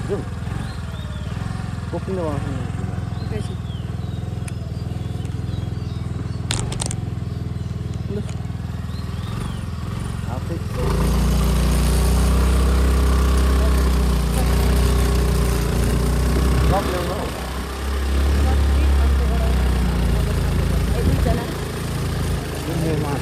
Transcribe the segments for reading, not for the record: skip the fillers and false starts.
जाउँ कोकिलो आउँछ एकैछिन ल आफै कप ल्याउनु हौ मेरोमा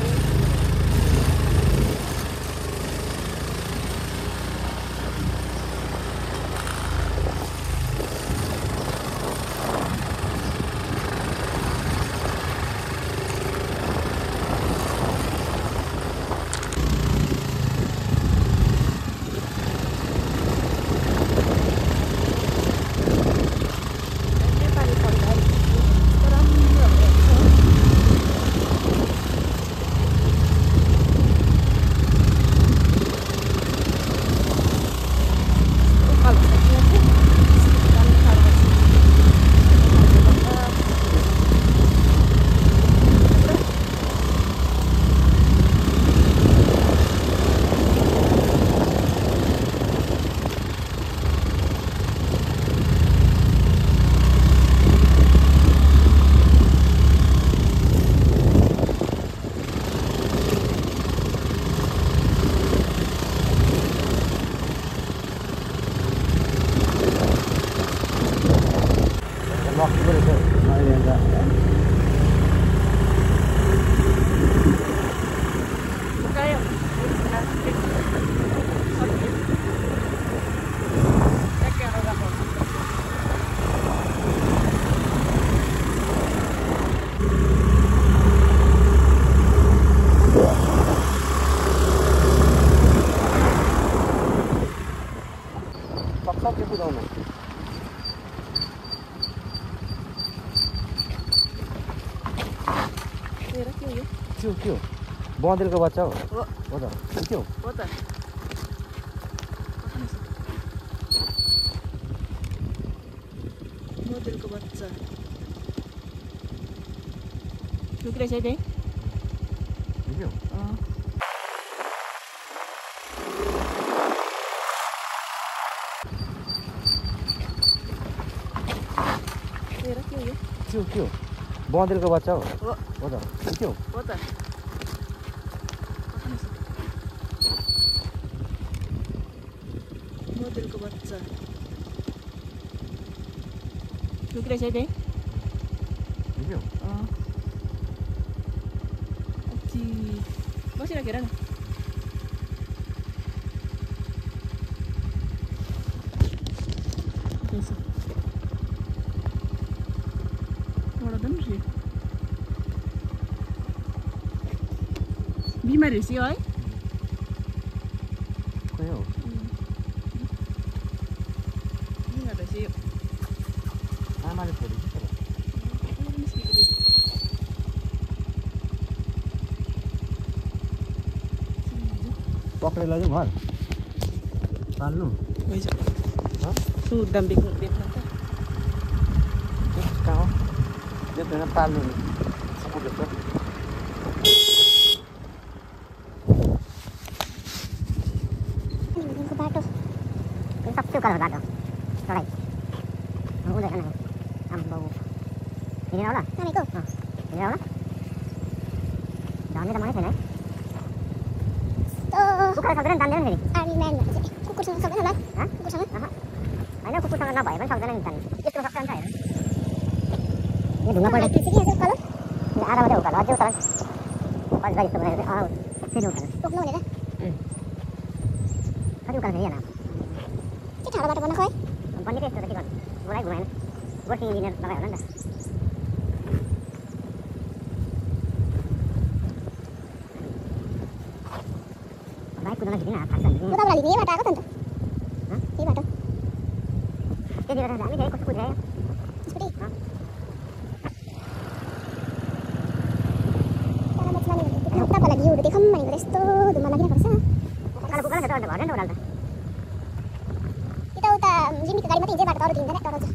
लक्की पो रहेछ अहिले अन्त सक्छ कुदाउनु के हो बँदेलको बच्चा हो हो त के हो बँदेलको बच्चा लुकिरहेछ है त्यही के हो के हो बँदेलको बच्चा हो त के हो बँदेलको बच्चा लुकिरहेछ है त्यही के हो बसिरहेको हेर न बिमारी रहेछ है खोइ हौ बिमार रहेछ यो आमाले छोडेको पक्रेर लैजाउँ घर पाल्नु सुट दाम बेच्नु त कहाँ हो त्यो पाल्नु नि पुगेछ बाटो सक्छु कलर बाटो चढाइ हुँदैन नि आम्बो हिँडेर होला नानीको हिँडेर होला झन्डै त मनै छैन है कुकुर सक्दैन तान्दैन फेरि आर्मी म्यान भनेको चाहिँ कुकुरसँग सक्दैन होला कुकुरसँग होइन कुकुरसँग नभए पनि सक्दैन नि तान्नु यस्तो सक्छ नि त हेर यो ढुङ्गा पऱ्यो आधा मात्रै उकालो अझै उकालो अझ यस्तो बनाएर फेरि उकालो टोक्नु भनेर कति उकालो फेरि हेर्न के ठाडो बाटो बन्न खोइ बनिएको यस्तो त के गर्नु मलाई घुमाएन गोर्खी इन्जिनियर लगायो होला नि त बाइक कुदाउन खिच्दिनँ हात थाक्छ नि उताबाट यही बाटो आएको त अन्त यही बाटो त्यति बेला हामी धेरै कस्तो कुदिरह्यो स्कुटी तपाईँलाई भ्यूहरू देखाउँ भनेको यस्तो धुम्मा लागिरहेको रहेछ उकालो पुग्दैन त अन्त घरमै ओह्रालो त यता जिम्मीको गाडी मात्रै हिँड्दै बाटो अरू हिँड्दैन डराउँछ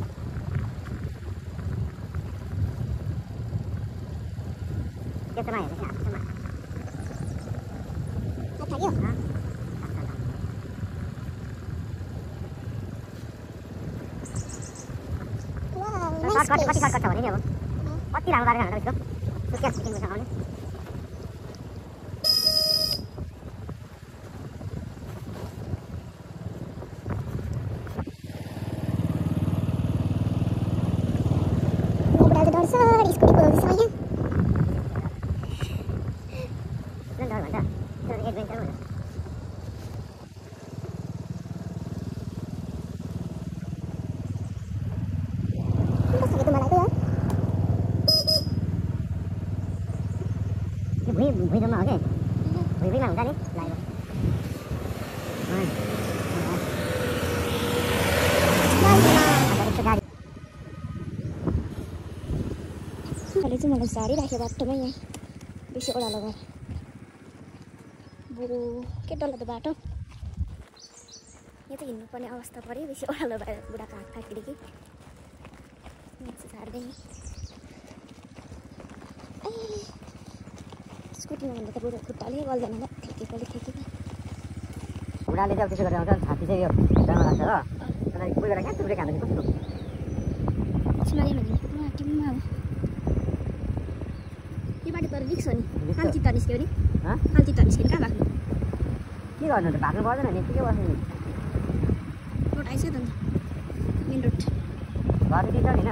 त्यसमा हेर्नु हात थाक्यो कति सर्टकट छ भने नि अब कति लामो बाटो जान्छ यसको सुस्केस सिक्किमसँग आउने भुइँ जम्मा हो क्या भुइँमा हुन्छ नि अहिले चाहिँ मलाई झारिराख्यो बाटोमै यहाँ बेसी ओह्रालो भएर बुढो के डल्लो त बाटो यहाँ चाहिँ हिँड्नुपर्ने अवस्था पऱ्यो बेसी ओह्रालो भएर बुढाको हात थाकिदियो कि झार्दै नि स्कुटीमा भन्दा त बुढो खुट्टाले गल्दैन होला ठेकेको बुढाले चाहिँ अब त्यसो गरेर आउँछ छाती चाहिँ यो जामा लाग्छ र अन्त कोही बेला कहाँ ब्रेक हाल्नु कस्तो छिमाले भने टिममा हो यो बाटो तर रिक्स हो नि कालचित्ता निस्क्यो नि कालचित्ता निस्क्यो कहाँ लाग्नु के गर्नु त भाग्नु पर्दैन नि के बस्नु रोड आइसक्यो त मेन रोड घर दिन्छ नि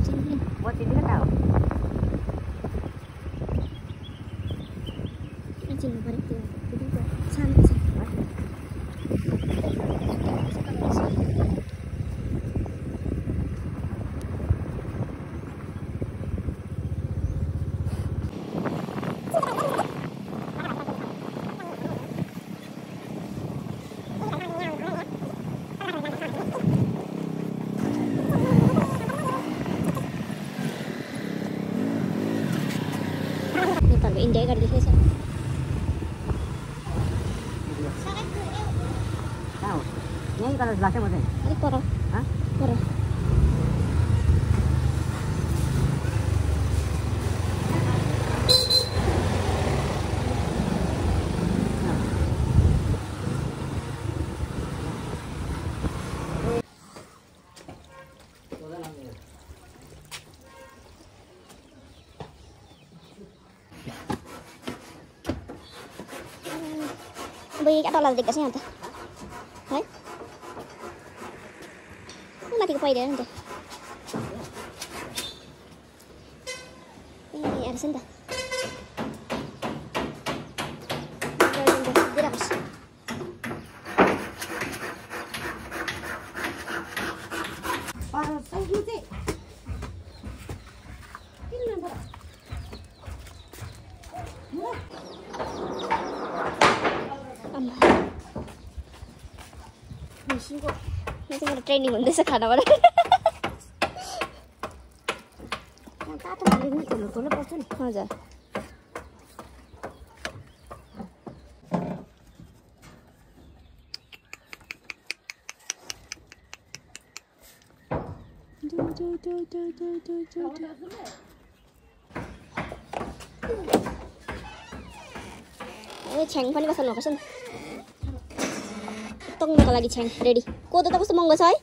चिन्दिनँ म चिन्दिनँ कहाँ हो चिन्नु पऱ्यो त्यो सानो छ नेपालको इन्डिया गाडी देखेछ कहाँ हो यहीँ कलेज लाग्छ म चाहिँ अलिक पर पर Beli kat tolak dekat sini ante. Hai? Mati ke payah ante. Ini ada senda. Dirabas. Parah saya sih. Nanti mau training untuk sekarang mana? Yang kata ini tolong pasal. Aja. Ini ceng pani pasal mau pasal. तङ्गको लागि छ्याङ ready कोदो त कस्तो महँगो छ है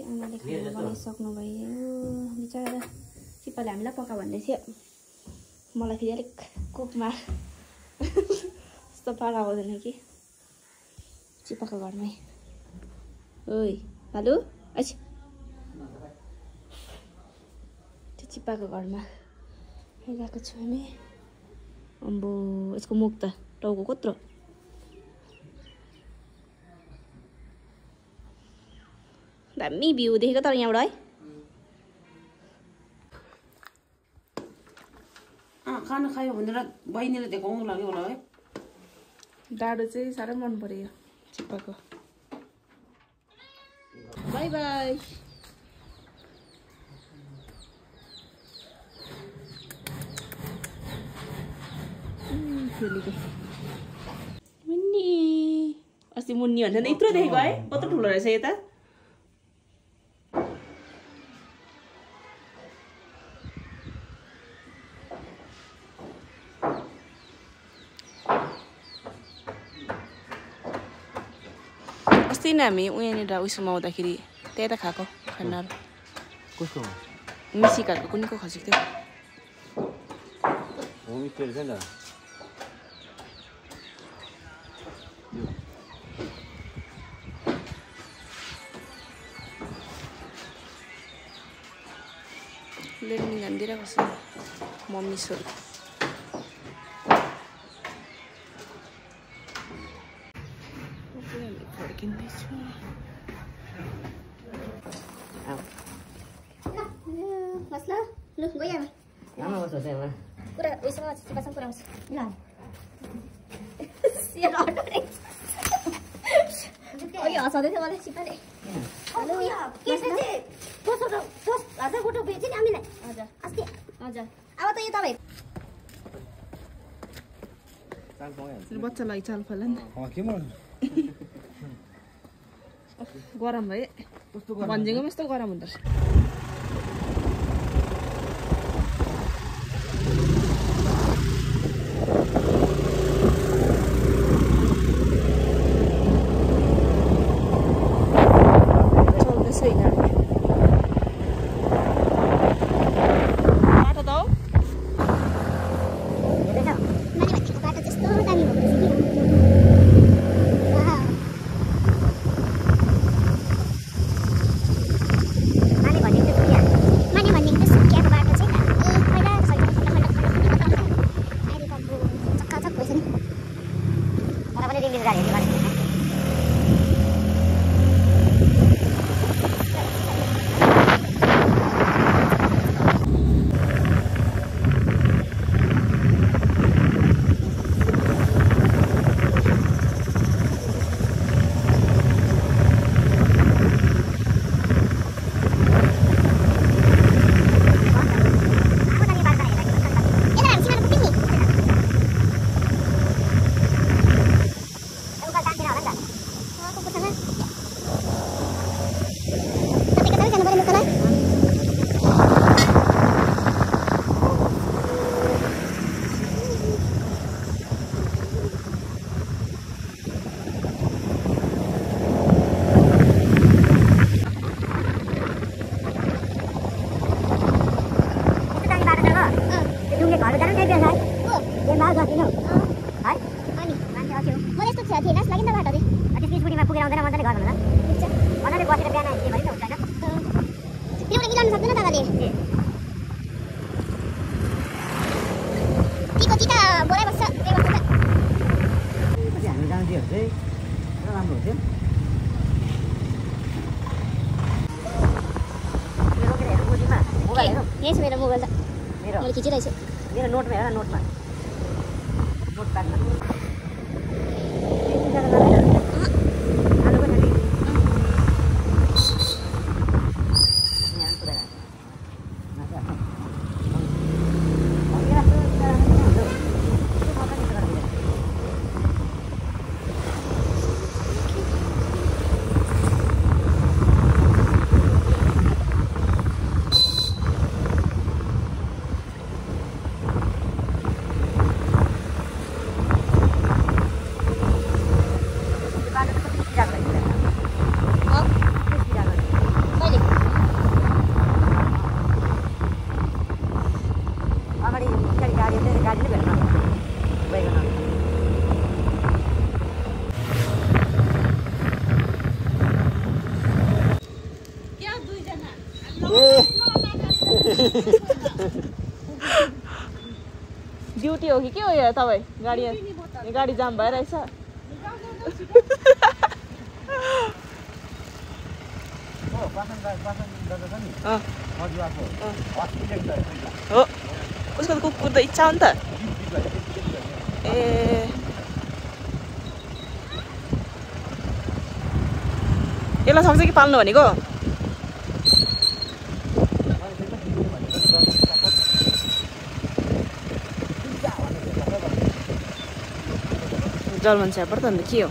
आमाले खाना बनाइसक्नुभयो बिचरा चिप्पाले हामीलाई पका भन्दै थियो मलाई फेरि अलिक कोपमा यस्तो पारा आउँदैन कि चिप्पाको घरमै ओइ भालु अच्छा त्यो चिप्पाको घरमा गएको छु हामी अम्बो यसको मुख त टाउको कत्रो दामी भ्यू देखेको तर यहाँबाट है खाना खायो भनेर बहिनीले देखाउनु लाग्यो होला है डाडो चाहिँ साह्रै मन पर्यो चिप्पाको बाई बाई मुन्नी अस्ति मुन्नी भन्छ यत्रो देखेको है कत्रो ठुलो रहेछ यता अस्ति नै हामी उहाँनिर उयसमा आउँदाखेरि त्यही त खाएको खानाहरू कसको मिसिकाको कुनैको खसेको थियो होमस्टे रहेछ नि लेडमिन हानिदिरहेको छ मम्मी छोरी फर्किँदैछु बस्ला लु गयो आमा बस्छ त्यहाँ कुरा उयसँग चिपासँग कुरा आउँछ ल सियर अटो रे ओइ हसाउँदै थियो मलाई चिपाले हेलो के छ चाहिँ दोस्रो हजार गोटो बेच्यो नि हामीलाई हजुर अस्ति हजुर अब त यो तपाईँ बच्चालाई चाल फल नि के मन गरम भयो भन्जेको यस्तो गरम हुँदो रहेछ यही छ मेरो मोबाइल त मैले खिचिरहेको छु मेरो नोटमा हेर नोटमा नोट प्याडमा ड्युटी हो कि के हो यहाँ तपाईँ गाडी जाम भइरहेछ हो उसको त कुकुर त इच्छा हो नि त ए यसलाई सक्छ कि पाल्नु भनेको जर्मन शेफर्ड त अन्त के हो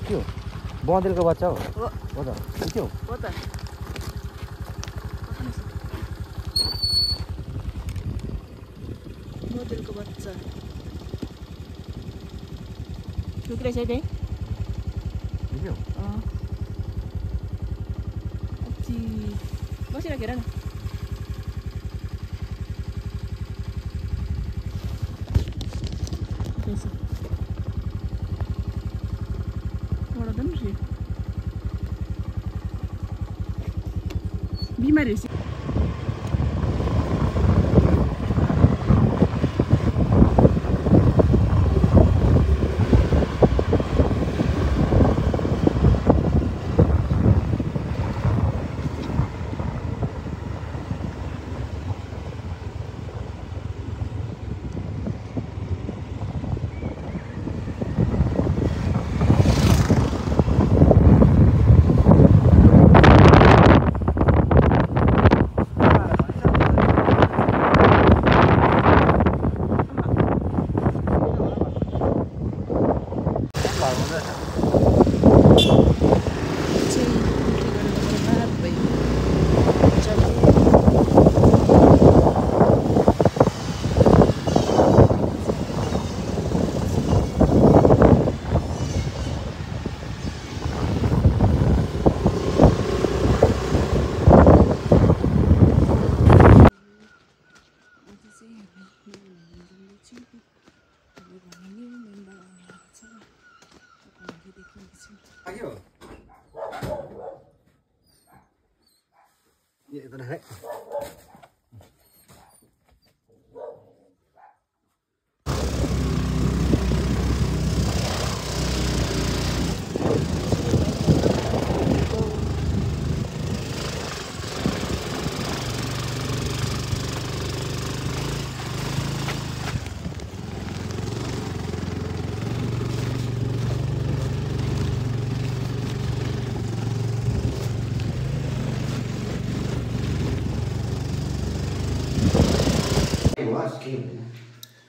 के हो बँदेलको बच्चा हो त के हो हो त बँदेलको बच्चा ठुक्रै छ त्यही के हो बसिरहेको हेर न बिमारी रहेछ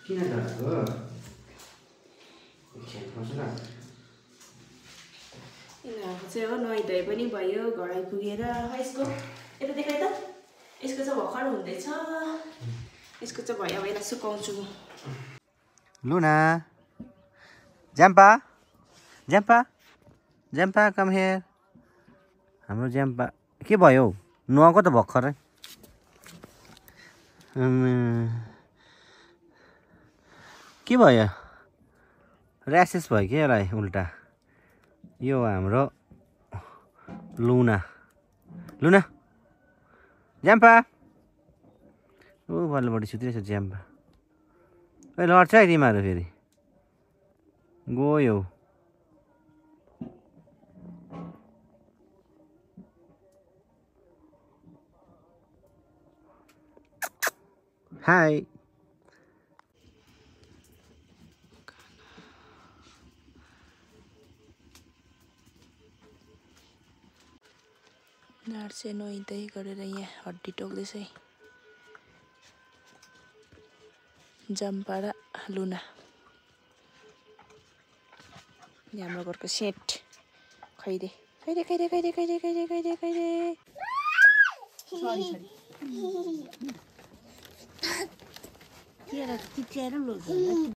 किन डराएको यिनीहरूको चाहिँ हो नुहाइधुवाइ पनि भयो घर आइपुगेर यसको यता देखाइ त यसको चाहिँ भर्खर हुँदैछ यसको चाहिँ भयो अब यसलाई सुकाउँछु लुना ज्याम्पा ज्याम्पा ज्याम्पा कम हियर हाम्रो ज्याम्पा के भयो नुहाएको त भर्खरै के भयो ऱ्यासेस भयो कि यसलाई उल्टा यो हाम्रो लुना लुना ज्याम्पा ऊ बल्लबडी सुतिरहेछ ज्याम्पा ए लड्छ है तिमीहरू फेरि गयो हाई ढाड चाहिँ नुहाइधुवाइ गरेर यहाँ हड्डी टोक्दैछ है जम्पा र लुना यहाँ हाम्रो घरको सेट खैदे खैदे खैदे खैदे खैदे खैदे खैदे खैदे चियाएर लोग्छ